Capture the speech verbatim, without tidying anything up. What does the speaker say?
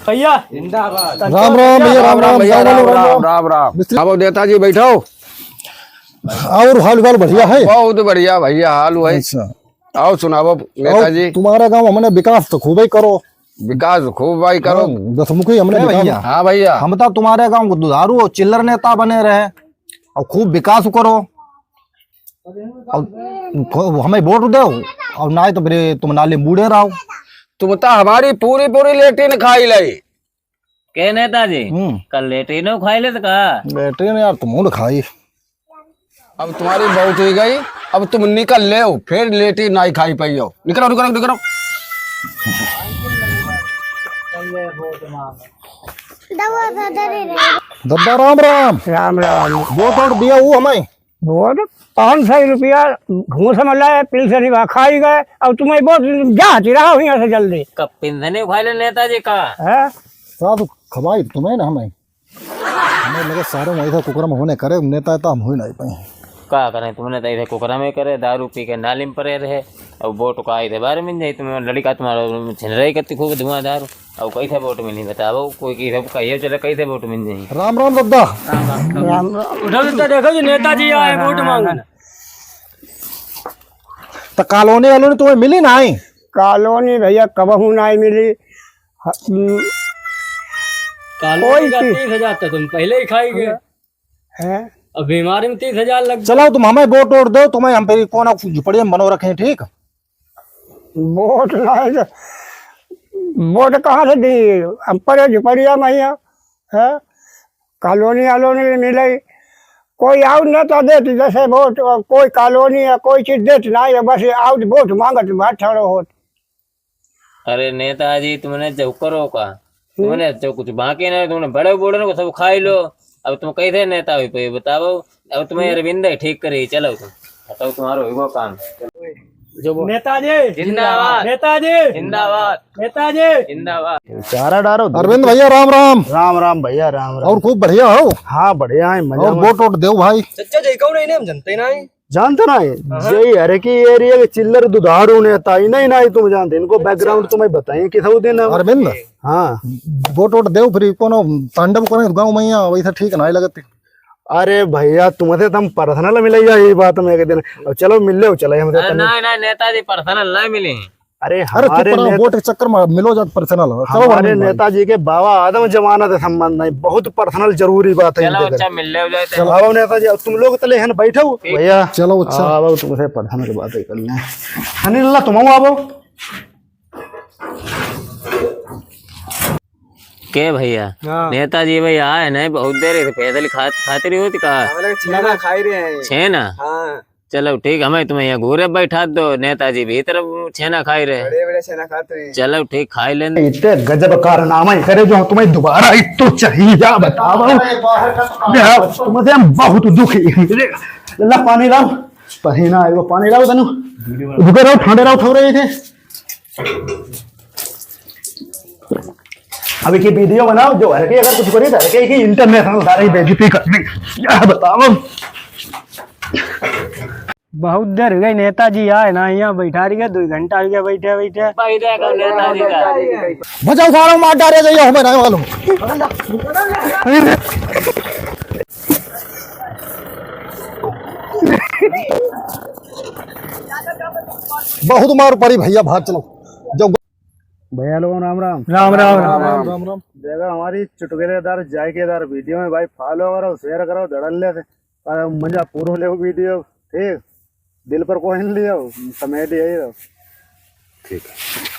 भैया। जिंदाबाद। राम राम भैया, राम राम, भैया, राम राम, राम राम, राम। राम राम। मिस्त्री। अब नेताजी बैठो। और हाल बाल बढ़िया है? बहुत बढ़िया भैया, हाल है। अच्छा। आओ सुनाओ नेताजी। तुम्हारे गाँव हमने विकास तो खूब ही करो। विकास खूब भाई करो। हाँ, दसमुखी हमने ए विकास। भैया। हाँ भैया। हम तो तुम्हारे गाँव को दुधारू और चिल्लर नेता बने रहे और खूब विकास करो। और को-, हमें वोट दो और ना तो फिर तुम नाली बूड़े रहो। तुम तो हमारी पूरी पूरी लेटिन खाई लाई। के नेताजी, हम्म। कल लेटिनो खाई लेत का? लेटिन यार तुम खाई। अब तुम्हारी बहुत हुई गई, अब तुम निकल लेओ, फिर लेटिन नाई खाई पाइयो। निकलो, निकलो, निकलो। दद्दा राम राम। राम राम। वोट वोट दिया वो हमें। वोट पाँच सौ रुपया घूस में लाए, पिलसरी बा खाई गए, अब तुम्हें वोट जाती रहो यहाँ से जल्दी। कब पिंधने उठाए ले नेताजी का? हैं? साधु खवाई तुम्हें ना हमें। हमें लगे सारे वैसा कुकरा में होने करे, नेता तो हम हो ही नहीं पाए। का करें, तुमने तो ऐसे कुकरा में करे, दारू पी के नाली में पड़े रहे, अब वोट का आई थे बारे में जाई, तुम्हें लड़का तुम्हारा छिन रही करती खूब धुआंधार, अब कैसे वोट मिली बताओ, कोई की सब कहिए चले कैसे वोट मिल जाई? राम राम दद्दा। राम राम। उठो दद्दा, देखो जी नेताजी आए वोट मांगन। तो कॉलोनी वालोनी तुम्हें मिली नहीं? कॉलोनी भैया कबहू नहीं मिली। ह-, हम्म। कॉलोनी कोई का की तीस हजार तो तुम पहले ही खाई गए। हैं? अब बीमारी में तीस हजार लग चलो, तुम हमें वोट वोट दो, तुम्हें हम फिर कौन झुपड़िया में बनो रखें, ठीक? वोट नहीं तो, वोट कहाँ से दी? हम परे झुपड़िया में ही हैं, हैं? कॉलोनी आलोनी मिले, कोई आउ नेता देत, जैसे वोट, कोई कॉलोनी या कोई चीज देत ना, या बस आउ वोट मांगत, बात छोड़ो होत। अरे नेताजी, तुमने जो करो का, हम्म। तुमने जो कुछ बाकी नहीं, तुमने बड़े बूढ़े को सब खाई लो। अब तुम कैसे नेता हो पे बताओ? अब तुम्हें हम्म। अरविंद ही ठीक करे, चलो तुम, बताओ तुम्हारा होइगो काम। जो वो नेताजी जिंदाबाद। नेताजी जिंदाबाद। नेताजी जिंदाबाद। चारा डारो। अरविंद भैया राम राम। राम राम भैया, राम राम। और खूब बढ़िया हो? हाँ बढ़िया है, मजा और में। वोट वोट देव भाई। सच्चा जय कौन है, इन्हें हम जानते ना है। जानते ना है? हाँ। जय हर की एरिया के चिल्लर दुधारू नेता ही नहीं, नहीं तुम जानते इनको। अच्छा। बैकग्राउंड तुम्हें बताइए किस दिन है। अरविंद। हाँ। वोट वोट देव फिर कोनो तांडव करे गाँव में, यहाँ वैसा ठीक नहीं लगते। अरे भैया, तुमसे तो हम पर्सनल मिले जा, यही बात में एक दिन। अब चलो, मिल लो, चलो, हमसे अरे तनी। नहीं, नहीं, नेताजी पर्सनल नहीं मिले। अरे, अरे, चुप हमारे रहो, नेता-, वोट के चक्कर में मिलो जात पर्सनल। चलो, हमारे वरना नेताजी के बाबा आदम जमाना से संबंध नहीं, बहुत पर्सनल जरूरी बात है चलो, इनके। अच्छा, मिल लो, जाते हैं। चलो, आओ नेताजी, अब तुम लोग तले हैं, बैठो। ठीक। भैया, चलो, अच्छा। आओ, तुमसे पर्सनल की बातें कर लें। हनी लाला, तुम आओ, आओ। के भैया, हाँ। नेताजी भैया आए नहीं, बहुत देर से पैदल खात, खाते रही होती का? हम लोग छेना खाई रहे हैं। छेना? हाँ। चलो ठीक, हमें तुम्हें यहाँ घूरे बैठा दो, नेताजी भी तरफ छेना खाई रहे। बड़े बड़े छेना खाते हैं। चलो ठीक, खाई लेने। इतने गजब कारनामा ही करे जो तुम्हें दोबारा इतो चाहिए, जा बताओ। अरे बाहर का या, तुमसे हम बहुत दुखी हैं। ला पानी लाओ, पसीना आएगा, पानी लाओ तनु। रुके रहो, ठंडे रहो, ठहरे थे। अभी की वीडियो बनाओ, जो हरके अगर कुछ करी तो हरके की इंटरनेशनल सारी बेइज्जती करनी। क्या बताओ? बहुत देर हो गई, नेताजी आए ना, यहाँ बैठा रही है, दो घंटा हो गया बैठे बैठे। बैठे का नेताजी का। बचाओ, सारा मार डाले जाइए, हमें नहीं मालूम। बहुत मार पड़ी भैया, भाग चलो। जब भैया लोगों राम राम। राम राम, राम राम। राम राम। देखा हमारी चुटकुलेदार जायकेदार वीडियो में भाई फॉलो करो, शेयर करो, धड़ल्ले से। और मजा पूरो ले वीडियो, ठीक? दिल पर कोई नहीं लियो, समय दिया ही रहो। ठीक है।